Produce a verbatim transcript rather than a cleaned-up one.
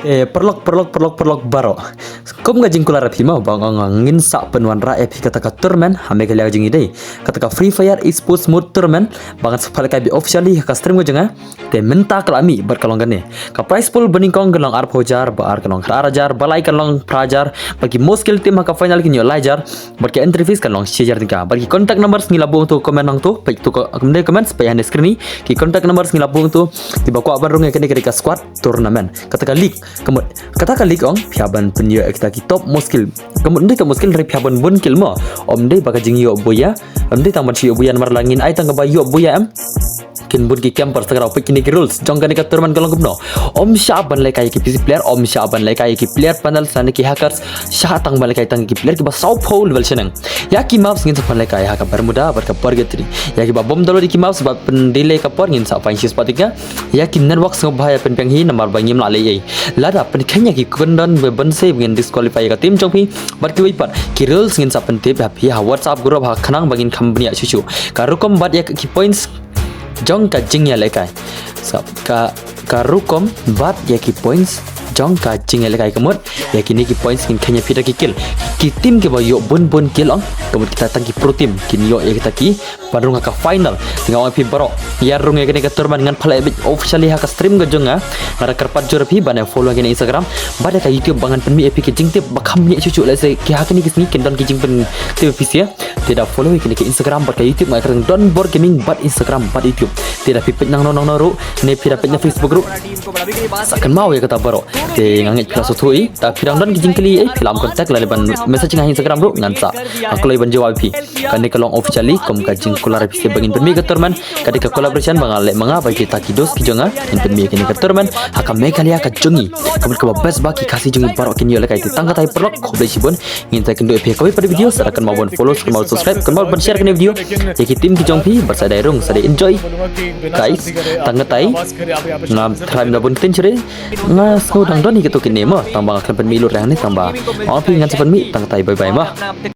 Eh, paralok, paralok, paralok, paralok baroh. Kum ka jingkular ïa phi mo, ba nga, nga ngin sa pynwanrah ïa phi kata ka tournament ha Meghalaya jong ngi dei. Kata ka Free Fire Esports Mode Tournament, ba ngan sa pynlehkai beit officially ha ka stream ka jong nga. Te mynta ka la mih bad ka long kane. Ka prize pool ba nyngkong ka long arphew hajar, ba ar ka long khatar hajar, ba lai ka long phra hajar, ba ki most kill team ha ka final kin ïoh lai hajar, bad ka entry fees ka long shi hajar tyngka. Bad ki contact numbers ngi la buh hangto, comment hangto, peit to ka, kum dei comments, peit ha screen hi. Ki contact numbers ngi la buh hangto, kiba kwah ban rung ïa kane ka dei ka squad tournament. Kata ka league, ka mut, kata ka league ong, phi hap ban pynïoh ïa kita ki top most kill. Ka mut ym dei top most kill, hynrei phi hap ban bun kill mo. Ym dei ba ka jingïoh buia, ym dei tang ban shu ïoh buia namar la ngin ai tang kaba ïoh buia em. Kin bun ki camper sa ka daw. Peit kine ki rules jong kane ka tournament ka long kumno. Ym shah ban lehkai ïa ki P C player, ym shah ban lehkai ïa ki player panel sha ne ki hackers, shah tang ban lehkai tang ïa ki player kiba sawphew level shaneng. Ïa ki maps ngin sa pynlehkai ha ka Bermuda bad ka Purgatory. Ïa kiba bym download ïa ki maps bad pyndelay ka por ngin sa fine shi spah tyngka. Ïa ki network sngewbha ïa pynbiang hi namar ba ngim lah leh ei. Lada pynkheiñ ïa ki kyndon ba bun se ngin disqualify ïa ka team jong phi. Bad kiwei pat ki rules ngin sa pyntip ha phi ha WhatsApp group ha khnang ba ngin kham bniah shuh shuh. Ka rukom bad ïa ki points jong ka jingïalehkai. Sa ka, ka rukom bad ïa ki points jong ka jingïalehkai, ka mut ïa kine ki points ngin kheiñ ïa phi da ki kill. Ki team kiba ïoh bun bun kill ong, ka mut kita tang ki pro team kin ïoh ïa kita ki ban rung ha ka final. Te nga ong ïa phi baroh, ïa rung ïa kane ka tournament ngan pynlehkai beit officially ha ka stream ka jong nga. Nga da kyrpad jur ïa phi ban ïa follow ïa kane Instagram bad ïa ka YouTube ba ngan pynmih ïa phi ki jingtip ba kham bniah shuh shuh, lehse ki ha kine ki sngi kin don ki jingpyntip ïa phi sha. Te da follow ïa kine ki Instagram bad ka YouTube, nga kyrteng Don Bor Gaming bad Instagram bad YouTube. Te da phi peit nangno nangno ruh, ne phi da peit na Facebook ruh, sa kynmaw ïa kata baroh. Te nga ngeit phi la sngewthuh ei. Da phi dang don ki jingkylli ei, phi lah ban contact lane ban message nga ha Instagram ruh, ngan sa, ah, kloi ban jawab ïa phi. Kane ka long officially kum ka jingkular ïa phi sha ba ngin pynmih ka tournament. Ka dei ka collaboration ba nga leh ma nga bad kita ki dost ki jong nga, ngin pynmih kane ka tournament ha ka Meghalaya ka jong ngi. Ka mut kaba best ba ki Khasi jong ngi baroh kin ïoh lehkai. Te tang katai paralok, khublei shibun. Ngin sa ïakynduh ïa phi ha kawei pat video, sa da kynmaw ban follow, sa kynmaw ban share kane video ïa ki team ki jong phi, bad sa da rung, sa da enjoy. Guys, tang katai, nga tharai mynta bun ktien shuh re. Nga sngew dang don hi katto katne mo, tang ba nga khlem pynmih lut re hangne, tang ba nga ong ïa phi ngan sa pynmih. Tang katai, bye bye mo.